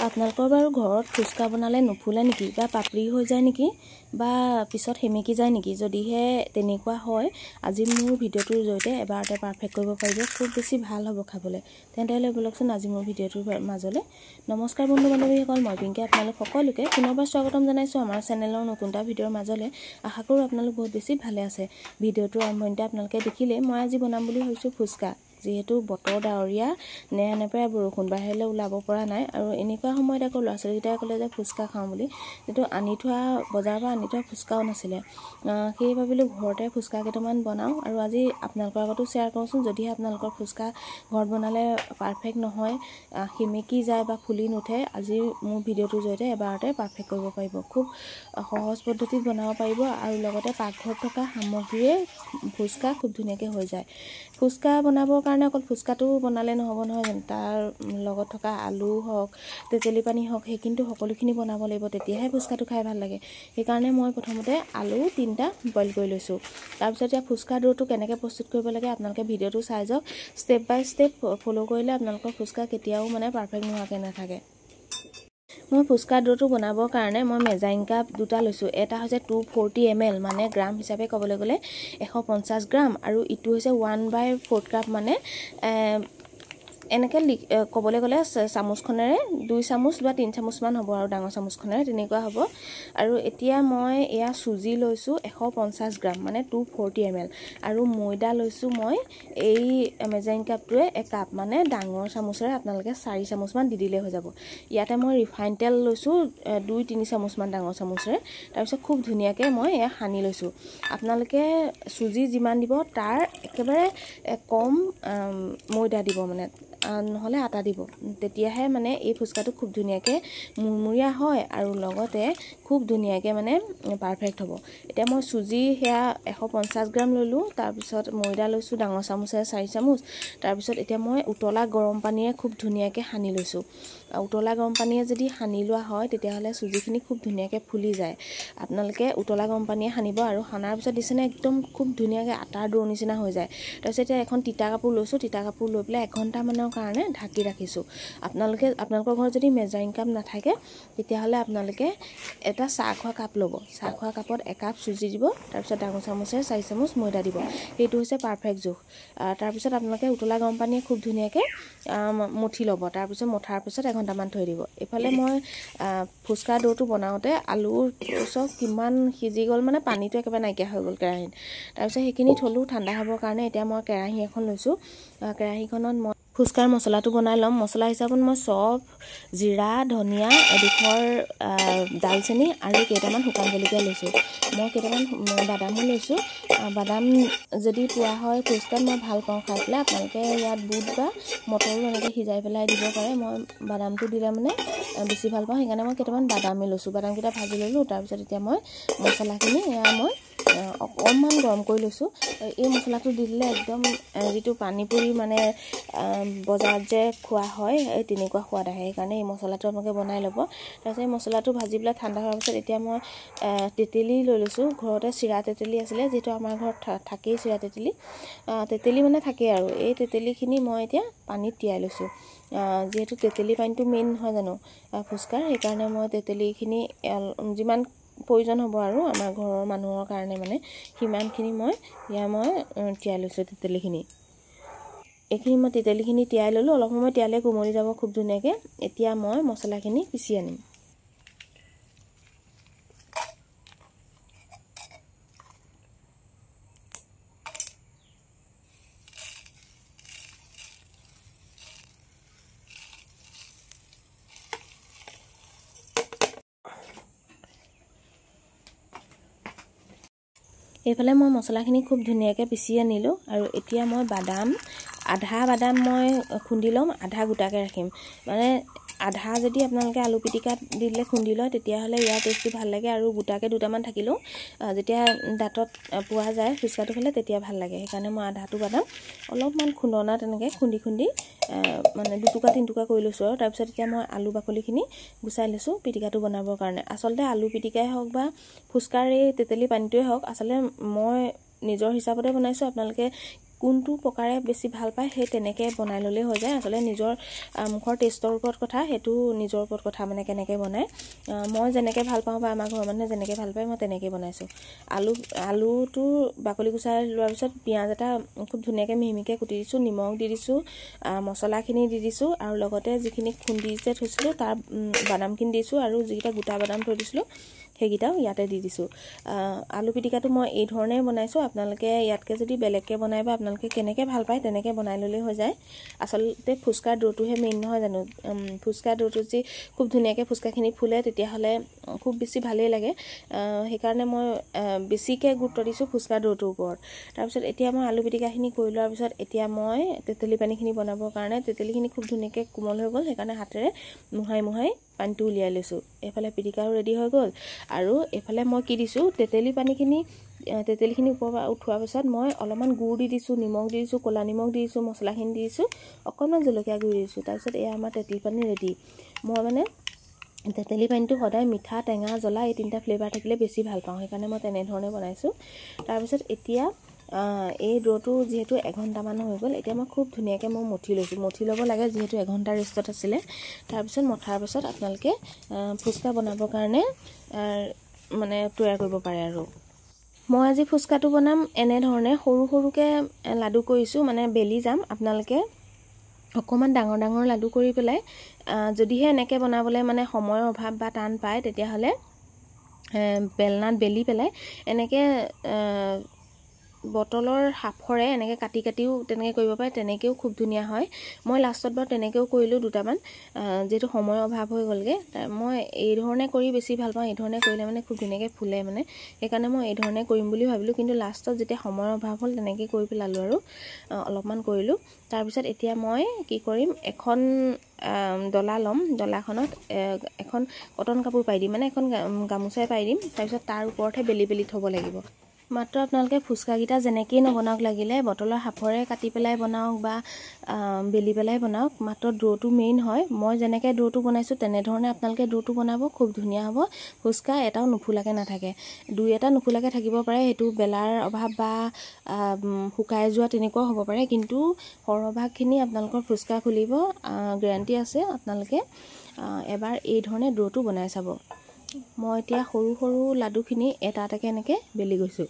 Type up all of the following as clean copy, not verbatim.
আপোনালোকৰ বাৰু ঘৰত ফুচকা বনালে নুফুলে নেকি বা পাপৰি হৈ যায় নেকি বা পিছত সেমেকি যায় নেকি? যদিহে তেনেকুৱা হয়, আজি মোৰ ভিডিঅ'টোৰ জৰিয়তে এবাৰতে পাৰফেক্ট কৰিব পাৰিব, খুব বেছি ভাল হ'ব খাবলৈ। তেন্তে হ'লে ব'লকচোন আজি মোৰ ভিডিঅ'টোৰ মাজলৈ। নমস্কাৰ বন্ধু বান্ধৱীসকল, মই পিংকি আপোনালোক সকলোকে পুনৰবাৰ স্বাগতম জনাইছোঁ আমাৰ চেনেলৰ নতুন এটা ভিডিঅ'ৰ মাজলৈ। আশা কৰোঁ আপোনালোক বহুত বেছি ভালে আছে। ভিডিঅ'টোৰ আৰম্ভণিতে আপোনালোকে দেখিলে মই আজি বনাম বুলি ভাবিছোঁ ফুচকা। যিহেতু বতৰ ডাৱৰীয়া, নেৰানেপেৰা বৰষুণ, বাহিৰলৈ ওলাব পৰা নাই আৰু এনেকুৱা সময়ত আকৌ ল'ৰা ছোৱালীকেইটাই ক'লে যে ফুচকা খাওঁ বুলি। যিটো আনি থোৱা বজাৰৰ পৰা আনি থোৱা ফুচকাও নাছিলে, সেয়ে ভাবিলোঁ ঘৰতে ফুচকা কেইটামান বনাওঁ আৰু আজি আপোনালোকৰ আগতো শ্বেয়াৰ কৰোঁচোন। যদিহে আপোনালোকৰ ফুচকা ঘৰত বনালে পাৰফেক্ট নহয়, সেমেকি যায় বা ফুলি নুঠে, আজি মোৰ ভিডিঅ'টোৰ জৰিয়তে এবাৰতে পাৰফেক্ট কৰিব পাৰিব। খুব সহজ পদ্ধতিত বনাব পাৰিব আৰু লগতে পাকঘৰত থকা সামগ্ৰীয়ে ফুচকা খুব ধুনীয়াকৈ হৈ যায়। ফুচকা বনাবৰ কাৰণে অকল ফুচকাটো বনালে নহ'ব নহয় জানো, তাৰ লগত থকা আলু হওক, তেতেলী পানী হওক, সেই কিন্তু সকলোখিনি বনাব লাগিব, তেতিয়াহে ফুচকাটো খাই ভাল লাগে। সেইকাৰণে মই প্ৰথমতে আলু 3টা বইল কৰি লৈছোঁ। তাৰপিছত এতিয়া ফুচকা ড'টো কেনেকৈ প্ৰস্তুত কৰিব লাগে আপোনালোকে ভিডিঅ'টো চাই যাওক। ষ্টেপ বাই ষ্টেপ ফ'ল' কৰিলে আপোনালোকৰ ফুচকা কেতিয়াও মানে পাৰফেক্ট নোহোৱাকৈ নাথাকে। মই ফুচকা ড'টো বনাবৰ কাৰণে মই মেজাৰিং কাপ 2টা লৈছোঁ। এটা হৈছে 240 ml, মানে গ্ৰাম হিচাপে ক'বলৈ গ'লে 150 গ্ৰাম, আৰু ইটো হৈছে 1/4 কাপ, মানে এনেকৈ ক'বলৈ গ'লে চামুচখনেৰে 2 চামুচ বা 3 চামুচমান হ'ব আৰু ডাঙৰ চামুচখনেৰে তেনেকুৱা হ'ব। আৰু এতিয়া মই এয়া চুজি লৈছোঁ 150 গ্ৰাম, মানে 240 ml, আৰু ময়দা লৈছোঁ মই এই মেজাৰিং কাপটোৱে 1 কাপ, মানে ডাঙৰ চামুচেৰে আপোনালোকে 4 চামুচমান দি দিলেই হৈ যাব। ইয়াতে মই ৰিফাইন তেল লৈছোঁ 2-3 চামুচমান ডাঙৰ চামুচেৰে। তাৰপিছত খুব ধুনীয়াকৈ মই এয়া সানি লৈছোঁ। আপোনালোকে চুজি যিমান দিব তাৰ একেবাৰে কম ময়দা দিব, মানে নহ'লে আটা দিব, তেতিয়াহে মানে এই ফুচকাটো খুব ধুনীয়াকৈ মুৰমুৰীয়া হয় আৰু লগতে খুব ধুনীয়াকৈ মানে পাৰফেক্ট হ'ব। এতিয়া মই চুজি সেয়া 150 গ্ৰাম ল'লোঁ, তাৰপিছত ময়দা লৈছোঁ ডাঙৰ চামুচেৰে 4 চামুচ। তাৰপিছত এতিয়া মই উতলা গৰম পানীৰে খুব ধুনীয়াকৈ সানি লৈছোঁ। উতলা গৰম পানীয়ে যদি সানি লোৱা হয় তেতিয়াহ'লে চুজিখিনি খুব ধুনীয়াকৈ ফুলি যায়। আপোনালোকে উতলা গৰম পানীয়ে সানিব আৰু সানাৰ পিছত দিছেনে একদম খুব ধুনীয়াকৈ আটাৰ দৌৰ নিচিনা হৈ যায়। তাৰপিছত এতিয়া এখন তিতা কাপোৰ লৈছোঁ, তিতা কাপোৰ লৈ পেলাই 1 ঘণ্টামানৰ কাৰণে ঢাকি ৰাখিছোঁ। আপোনালোকে আপোনালোকৰ ঘৰত যদি মেজাৰিং কাপ নাথাকে তেতিয়াহ'লে আপোনালোকে এটা চাহ খোৱা কাপ ল'ব, চাহ খোৱা কাপত 1 কাপ চুজি দিব, তাৰপিছত ডাঙৰ চামুচেৰে 4 চামুচ ময়দা দিব, সেইটো হৈছে পাৰফেক্ট জোখ। তাৰপিছত আপোনালোকে উতলা গৰম পানীয়ে খুব ধুনীয়াকৈ মঠি ল'ব, তাৰপিছত মঠাৰ পিছত 1 ঘণ্টামান থৈ দিব। এইফালে মই ফুচকা ড'টো বনাওঁতে আলু চব কিমান সিজি গ'ল, মানে পানীটো একেবাৰে নাইকিয়া হৈ গ'ল কেৰাহীত। তাৰপিছত সেইখিনি থ'লোঁ ঠাণ্ডা হ'বৰ কাৰণে। এতিয়া মই কেৰাহী এখন লৈছোঁ, কেৰাহীখনত মই ফুচকাৰ মছলাটো বনাই ল'ম। মছলা হিচাপত মই চফ, জিৰা, ধনিয়া, এডোখৰ ডালচেনি আৰু কেইটামান শুকান জলকীয়া লৈছোঁ। মই কেইটামান বাদামো লৈছোঁ। বাদাম যদি পোৱা হয় ফুচকাত মই ভাল পাওঁ খাই পেলাই। আপোনালোকে ইয়াত বুট বা মটৰো এনেকৈ সিজাই পেলাই দিব পাৰে। মই বাদামটো দিলে মানে বেছি ভাল পাওঁ, সেইকাৰণে মই কেইটামান বাদামেই লৈছোঁ। বাদামকেইটা ভাজি ল'লোঁ। তাৰপিছত এতিয়া মই মছলাখিনি এয়া মই অকণমান গৰম কৰি লৈছোঁ। এই মছলাটো দি দিলে একদম যিটো পানীপুৰি মানে বজাৰত যে খোৱা হয় এই তেনেকুৱা সোৱাদ আহে, সেইকাৰণে এই মছলাটো আপোনালোকে বনাই ল'ব। তাৰপিছত এই মছলাটো ভাজি পেলাই ঠাণ্ডা হোৱাৰ পিছত এতিয়া মই তেতেলী লৈ লৈছোঁ। ঘৰতে চিৰা তেতেলী আছিলে, যিহেতু আমাৰ ঘৰত থাকেই চিৰা তেতেলী, তেতেলী মানে থাকেই আৰু। এই তেতেলীখিনি মই এতিয়া পানীত তিয়াই লৈছোঁ। যিহেতু তেতেলী পানীটো মেইন নহয় জানো ফুচকাৰ, সেইকাৰণে মই তেতেলীখিনি যিমান প্ৰয়োজন হ'ব আৰু আমাৰ ঘৰৰ মানুহৰ কাৰণে মানে সিমানখিনি মই ইয়াৰ মই তিয়াই লৈছোঁ তেতেলীখিনি। এইখিনি মই তেতেলীখিনি তিয়াই ল'লোঁ, অলপ সময় তিয়ালে কোমলি যাব খুব ধুনীয়াকৈ। এতিয়া মই মছলাখিনি পিচি আনিম। এইফালে মই মছলাখিনি খুব ধুনীয়াকৈ পিচি আনিলোঁ আৰু এতিয়া মই বাদাম, আধা বাদাম মই খুন্দি ল'ম, আধা গোটাকৈ ৰাখিম। মানে আধা যদি আপোনালোকে আলু পিটিকাত দিলে খুন্দি লয় তেতিয়াহ'লে ইয়াৰ টেষ্টটো ভাল লাগে, আৰু গোটাকৈ দুটামান থাকিলেও যেতিয়া দাঁতত পোৱা যায় ফুচকাটো খালে তেতিয়া ভাল লাগে। সেইকাৰণে মই আধাটো বাদাম অলপমান খুন্দনা তেনেকৈ খুন্দি খুন্দি মানে 2 টুকুৰা 3 টুকুৰা কৰি লৈছোঁ আৰু। তাৰপিছত এতিয়া মই আলু বাকলিখিনি গুচাই লৈছোঁ পিটিকাটো বনাবৰ কাৰণে। আচলতে আলু পিটিকাই হওক বা ফুচকাৰ এই তেতেলী পানীটোৱে হওক, আচলতে মই নিজৰ হিচাপতে বনাইছোঁ, আপোনালোকে কোনটো প্ৰকাৰে বেছি ভাল পায় সেই তেনেকৈ বনাই ল'লেই হৈ যায়। আচলতে নিজৰ মুখৰ টেষ্টৰ ওপৰত কথা, সেইটো নিজৰ ওপৰত কথা, মানে কেনেকৈ বনায়। মই যেনেকৈ ভাল পাওঁ বা আমাৰ ঘৰৰ মানুহে যেনেকৈ ভাল পায় মই তেনেকৈ বনাইছোঁ। আলুটো বাকলি গুচাই লোৱাৰ পিছত পিঁয়াজ এটা খুব ধুনীয়াকৈ মিহি মিহিকৈ কুটি দিছোঁ, নিমখ দি দিছোঁ, মছলাখিনি দি দিছোঁ আৰু লগতে যিখিনি খুন্দি যে থৈছিলোঁ তাৰ বাদামখিনি দিছোঁ আৰু যিকেইটা গোটা বাদাম থৈ দিছিলোঁ সেইকেইটাও ইয়াতে দি দিছোঁ। আলু পিটিকাটো মই এই ধৰণে বনাইছোঁ। আপোনালোকে ইয়াতকৈ যদি বেলেগকৈ বনায় বা আপোনালোকে কেনেকৈ ভাল পায় তেনেকৈ বনাই ল'লেই হৈ যায়। আচলতে ফুচকাৰ দৌটোহে মেইন নহয় জানো? ফুচকাৰ দৌটো যদি খুব ধুনীয়াকৈ ফুচকাখিনি ফুলে তেতিয়াহ'লে খুব বেছি ভালেই লাগে। সেইকাৰণে মই বেছিকৈ গুৰুত্ব দিছোঁ ফুচকাৰ দৌটোৰ ওপৰত। তাৰপিছত এতিয়া মই আলু পিটিকাখিনি কৰি লোৱাৰ পিছত এতিয়া মই তেতেলী পানীখিনি বনাবৰ কাৰণে তেতেলীখিনি খুব ধুনীয়াকৈ কোমল হৈ গ'ল, সেইকাৰণে হাতেৰে মোহাৰি মোহাৰি পানীটো উলিয়াই লৈছোঁ। এইফালে পিটিকাও ৰেডি হৈ গ'ল আৰু এইফালে মই কি দিছোঁ, তেতেলী পানীখিনি, তেতেলীখিনি ওপৰৰ পৰা উঠোৱাৰ পিছত মই অলপমান গুড় দি দিছোঁ, নিমখ দি দিছোঁ, ক'লা নিমখ দি দিছোঁ, মছলাখিনি দি দিছোঁ, অকণমান জলকীয়া গুড়ি দিছোঁ। তাৰপিছত এয়া আমাৰ তেতেলী পানী ৰেডি। মই মানে তেতেলী পানীটো সদায় মিঠা, টেঙা, জ্বলা এই তিনিটা ফ্লেভাৰ থাকিলে বেছি ভাল পাওঁ, সেইকাৰণে মই তেনেধৰণে বনাইছোঁ। তাৰপিছত এতিয়া এই দৌটো যিহেতু এঘণ্টামান হৈ গ'ল, এতিয়া মই খুব ধুনীয়াকৈ মই মঠি লৈছোঁ। মঠি ল'ব লাগে যিহেতু এঘণ্টা ৰেষ্টত আছিলে। তাৰপিছত মঠাৰ পিছত আপোনালোকে ফুচকা বনাবৰ কাৰণে মানে তৈয়াৰ কৰিব পাৰে। আৰু মই আজি ফুচকাটো বনাম এনেধৰণে সৰু সৰুকৈ লাডু কৰিছোঁ, মানে বেলি যাম। আপোনালোকে অকণমান ডাঙৰ ডাঙৰ লাডু কৰি পেলাই যদিহে এনেকৈ বনাবলৈ মানে সময়ৰ অভাৱ বা টান পায় তেতিয়াহ'লে বেলনাত বেলি পেলাই এনেকৈ বটলৰ সাফৰে এনেকৈ কাটি কাটিও তেনেকৈ কৰিব পাৰে, তেনেকৈও খুব ধুনীয়া হয়। মই লাষ্টত বাৰু তেনেকৈও কৰিলোঁ দুটামান, যিহেতু সময়ৰ অভাৱ হৈ গ'লগৈ। মই এই ধৰণে কৰি বেছি ভাল পাওঁ, এই ধৰণে কৰিলে মানে খুব ধুনীয়াকৈ ফুলে মানে, সেইকাৰণে মই এই ধৰণে কৰিম বুলি ভাবিলোঁ। কিন্তু লাষ্টত যেতিয়া সময়ৰ অভাৱ হ'ল তেনেকৈ কৰি পেলালোঁ আৰু অলপমান কৰিলোঁ। তাৰপিছত এতিয়া মই কি কৰিম, এখন ডলা ল'ম, ডলাখনত এখন কটন কাপোৰ পাৰি দিম, মানে এখন গামোচাই পাৰি দিম। তাৰপিছত তাৰ ওপৰতহে বেলি বেলি থ'ব লাগিব। মাত্ৰ আপোনালোকে ফুচকাকেইটা যেনেকেই নবনাওক লাগিলে, বটলৰ সাফৰে কাটি পেলাই বনাওক বা বেলি পেলাই বনাওক, মাত্ৰ দৌটো মেইন হয়। মই যেনেকৈ দৌটো বনাইছোঁ তেনেধৰণে আপোনালোকে দৌটো বনাব, খুব ধুনীয়া হ'ব। ফুচকা এটাও নুফুলাকৈ নাথাকে, দুই এটা নুফুলাকৈ থাকিব পাৰে, সেইটো বেলাৰ অভাৱ বা শুকাই যোৱা তেনেকুৱাও হ'ব পাৰে, কিন্তু সৰহভাগখিনি আপোনালোকৰ ফুচকা খুলিব, গেৰাণ্টি আছে। আপোনালোকে এবাৰ এই ধৰণে দৌটো বনাই চাব। মই এতিয়া সৰু সৰু লাডুখিনি এটা এটাকৈ এনেকৈ বেলি গৈছোঁ।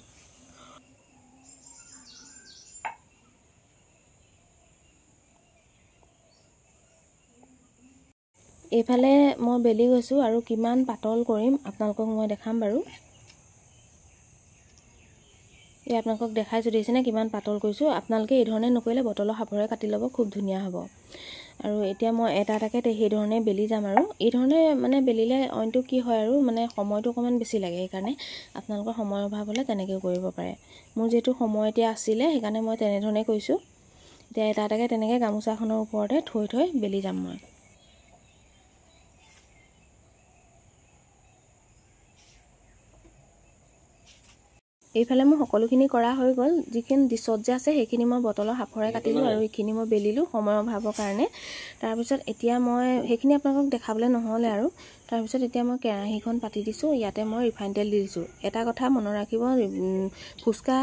এইফালে মই বেলি গৈছোঁ আৰু কিমান পাতল কৰিম আপোনালোকক মই দেখাম বাৰু। এই আপোনালোকক দেখাইছোঁ, দেখিছেনে কিমান পাতল কৰিছোঁ। আপোনালোকে এই ধৰণে নকৰিলে বটলৰ সাফৰে কাটি ল'ব, খুব ধুনীয়া হ'ব। আৰু এতিয়া মই এটা এটাকৈ সেইধৰণে বেলি যাম। আৰু এই ধৰণে মানে বেলিলে অইনটো কি হয় আৰু মানে সময়টো অকণমান বেছি লাগে, সেইকাৰণে আপোনালোকৰ সময়ৰ অভাৱ হ'লে তেনেকৈও কৰিব পাৰে। মোৰ যিহেতু সময় এতিয়া আছিলে সেইকাৰণে মই তেনেধৰণে কৰিছোঁ। এতিয়া এটা এটাকৈ তেনেকৈ গামোচাখনৰ ওপৰতে থৈ থৈ বেলি যাম মই। এইফালে মোৰ সকলোখিনি কৰা হৈ গ'ল। যিখিনি ডিছত যে আছে সেইখিনি মই বটলৰ সাফৰে কাটিলোঁ আৰু এইখিনি মই বেলিলোঁ সময়ৰ অভাৱৰ কাৰণে। তাৰপিছত এতিয়া মই সেইখিনি আপোনালোকক দেখাবলৈ নহ'লে আৰু। তাৰপিছত এতিয়া মই কেৰাহীখন পাতি দিছোঁ, ইয়াতে মই ৰিফাইন তেল দি দিছোঁ। এটা কথা মনত ৰাখিব, ফুচকা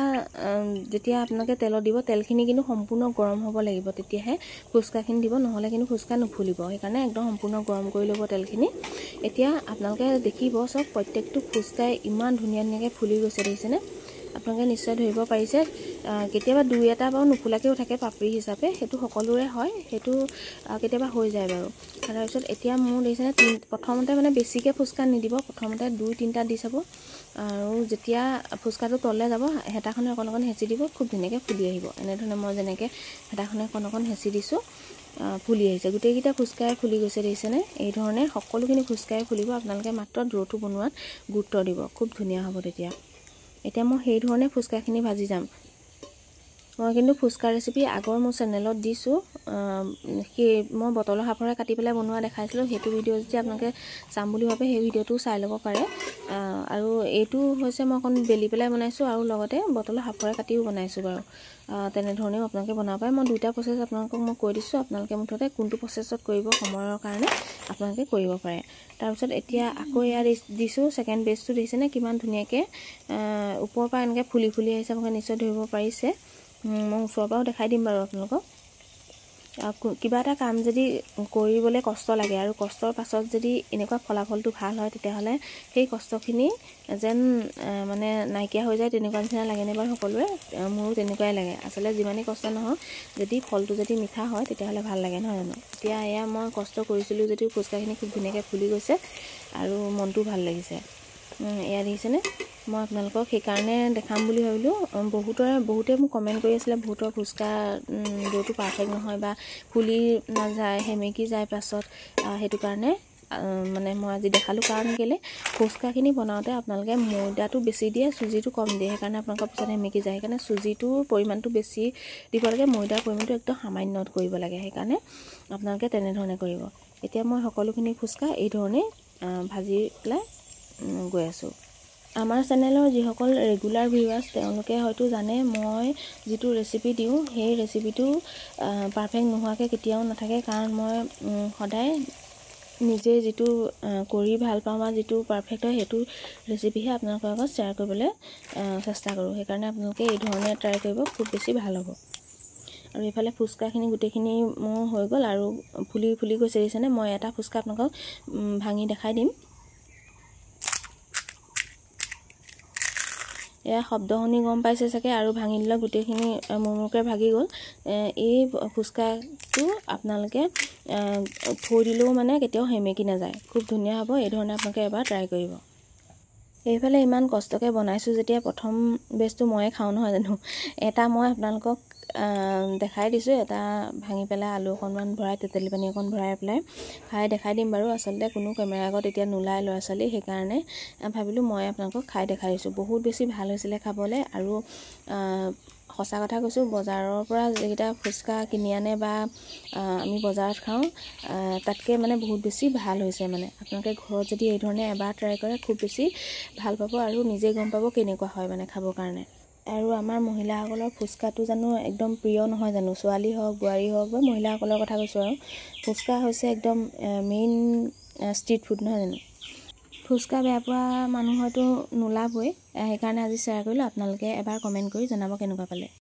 যেতিয়া আপোনালোকে তেলত দিব তেলখিনি কিন্তু সম্পূৰ্ণ গৰম হ'ব লাগিব, তেতিয়াহে ফুচকাখিনি দিব, নহ'লে কিন্তু ফুচকা নুফুলিব। সেইকাৰণে একদম সম্পূৰ্ণ গৰম কৰি ল'ব তেলখিনি। এতিয়া আপোনালোকে দেখিব চব প্ৰত্যেকটো ফুচকাই ইমান ধুনীয়া ধুনীয়াকৈ ফুলি গৈছে, দেখিছেনে? আপোনালোকে নিশ্চয় ধৰিব পাৰিছে। কেতিয়াবা দুই এটা বাৰু নুফুলাকৈও থাকে পাপৰি হিচাপে, সেইটো সকলোৰে হয়, সেইটো কেতিয়াবা হৈ যায় বাৰু। তাৰপিছত এতিয়া মোৰ দেখিছেনে, প্ৰথমতে মানে বেছিকৈ ফুচকা নিদিব, প্ৰথমতে দুই তিনিটা দি চাব আৰু যেতিয়া ফুচকাটো তললৈ যাব হেতাখনে অকণ অকণ হেঁচি দিব, খুব ধুনীয়াকৈ ফুলি আহিব। এনেধৰণে মই যেনেকৈ হেতাখনে অকণ অকণ হেঁচি দিছোঁ, ফুলি আহিছে। গোটেইকেইটা ফুচকাই ফুলি গৈছে, দেখিছেনে? এই ধৰণে সকলোখিনি ফুচকাই ফুলিব। আপোনালোকে মাত্ৰ দৌটো বনোৱাত গুৰুত্ব দিব, খুব ধুনীয়া হ'ব তেতিয়া। এতিয়া মই সেই ধৰণে ফুচকাখিনি ভাজি যাম। মই কিন্তু ফুচকা ৰেচিপি আগৰ মোৰ চেনেলত দিছোঁ, সেই মই বটলৰ সাফৰে কাটি পেলাই বনোৱা দেখাইছিলোঁ। সেইটো ভিডিঅ' যদি আপোনালোকে চাম বুলি ভাবে সেই ভিডিঅ'টোও চাই ল'ব পাৰে। আৰু এইটো হৈছে মই অকণ বেলি পেলাই বনাইছোঁ আৰু লগতে বটলৰ সাফৰে কাটিও বনাইছোঁ বাৰু। তেনেধৰণেও আপোনালোকে বনাব পাৰে। মই দুইটা প্ৰচেছ আপোনালোকক মই কৈ দিছোঁ, আপোনালোকে মুঠতে কোনটো প্ৰচেছত কৰিব সময়ৰ কাৰণে আপোনালোকে কৰিব পাৰে। তাৰপিছত এতিয়া আকৌ এয়া দিছোঁ ছেকেণ্ড বেজটো, দেখিছেনে কিমান ধুনীয়াকৈ ওপৰৰ পৰা এনেকৈ ফুলি ফুলি আহিছে, আপোনালোকে নিশ্চয় ধৰিব পাৰিছে। মই ওচৰৰ পৰাও দেখাই দিম বাৰু আপোনালোকক। কিবা এটা কাম যদি কৰিবলৈ কষ্ট লাগে আৰু কষ্টৰ পাছত যদি এনেকুৱা ফলাফলটো ভাল হয়, তেতিয়াহ'লে সেই কষ্টখিনি যেন মানে নাইকিয়া হৈ যায়, তেনেকুৱা নিচিনা লাগেনে বাৰু সকলোৰে? মোৰো তেনেকুৱাই লাগে। আচলতে যিমানেই কষ্ট নহওক, যদি ফলটো যদি মিঠা হয় তেতিয়াহ'লে ভাল লাগে, নহয় জানো? এতিয়া এয়া মই কষ্ট কৰিছিলোঁ যদিও ফুচকাখিনি খুব ধুনীয়াকৈ ফুলি গৈছে আৰু মনটোও ভাল লাগিছে। এয়া দেখিছেনে? মই আপোনালোকক সেইকাৰণে দেখাম বুলি ভাবিলোঁ। বহুতে মোক কমেণ্ট কৰি আছিলে, বহুতৰ ফুচকা দৌটো পাৰফেক্ট নহয় বা ফুলি নাযায়, সেমেকি যায় পাছত। সেইটো কাৰণে মানে মই আজি দেখালোঁ। কাৰণ কেলৈ, ফুচকাখিনি বনাওঁতে আপোনালোকে ময়দাটো বেছি দিয়ে, চুজিটো কম দিয়ে, সেইকাৰণে আপোনালোকৰ পিছত সেমেকি যায়। সেইকাৰণে চুজিটোৰ পৰিমাণটো বেছি দিব লাগে, ময়দাৰ পৰিমাণটো একদম সামান্যত কৰিব লাগে। সেইকাৰণে আপোনালোকে তেনেধৰণে কৰিব। এতিয়া মই সকলোখিনি ফুচকা এই ধৰণে ভাজি পেলাই গৈ আছোঁ। আমাৰ চেনেলৰ যিসকল ৰেগুলাৰ ভিউৱাৰ্ছ, তেওঁলোকে হয়তো জানে মই যিটো ৰেচিপি দিওঁ সেই ৰেচিপিটো পাৰফেক্ট নোহোৱাকৈ কেতিয়াও নাথাকে। কাৰণ মই সদায় নিজে যিটো কৰি ভাল পাওঁ বা যিটো পাৰফেক্ট হয় সেইটো ৰেচিপিহে আপোনালোকৰ আগত শ্বেয়াৰ কৰিবলৈ চেষ্টা কৰোঁ। সেইকাৰণে আপোনালোকে এই ধৰণে ট্ৰাই কৰিব, খুব বেছি ভাল হ'ব। আৰু এইফালে ফুচকাখিনি গোটেইখিনি মোৰ হৈ গ'ল আৰু ফুলি ফুলি গৈছে, দেখিছেনে? মই এটা ফুচকা আপোনালোকক ভাঙি দেখাই দিম। এয়া শব্দ শুনি গম পাইছে চাগে, আৰু ভাঙি দিলে গোটেইখিনি মুৰমুৰকৈ ভাগি গ'ল। এই ফুচকাটো আপোনালোকে থৈ দিলেও মানে কেতিয়াও সেমেকি নাযায়, খুব ধুনীয়া হ'ব। এই ধৰণে আপোনালোকে এবাৰ ট্ৰাই কৰিব। এইফালে ইমান কষ্টকৈ বনাইছোঁ যেতিয়া প্ৰথম বেচটো ময়ে খাওঁ, নহয় জানো? এটা মই আপোনালোকক দেখাই দিছোঁ, এটা ভাঙি পেলাই আলু অকণমান ভৰাই তেতেলী পানী অকণ ভৰাই পেলাই খাই দেখাই দিম বাৰু। আচলতে কোনো কেমেৰা আগত এতিয়া নোলায় ল'ৰা ছোৱালী, সেইকাৰণে ভাবিলোঁ মই আপোনালোকক খাই দেখাই দিছোঁ। বহুত বেছি ভাল হৈছিলে খাবলৈ। আৰু সঁচা কথা কৈছোঁ, বজাৰৰ পৰা যিকেইটা ফুচকা কিনি আনে বা আমি বজাৰত খাওঁ, তাতকৈ মানে বহুত বেছি ভাল হৈছে। মানে আপোনালোকে ঘৰত যদি এই ধৰণে এবাৰ ট্ৰাই কৰে খুব বেছি ভাল পাব আৰু নিজে গম পাব কেনেকুৱা হয় মানে খাবৰ কাৰণে। আৰু আমাৰ মহিলাসকলৰ ফুচকাটো জানো একদম প্ৰিয় নহয় জানো? ছোৱালী হওক, বোৱাৰী হওক বা মহিলাসকলৰ কথা কৈছোঁ আৰু, ফুচকা হৈছে একদম মেইন ষ্ট্ৰীট ফুড, নহয় জানো? ফুচকা বেয়া পোৱা মানুহ হয়তো নোলাবই, সেইকাৰণে আজি শ্বেয়াৰ কৰিলোঁ। আপোনালোকে এবাৰ কমেণ্ট কৰি জনাব কেনেকুৱা পালে।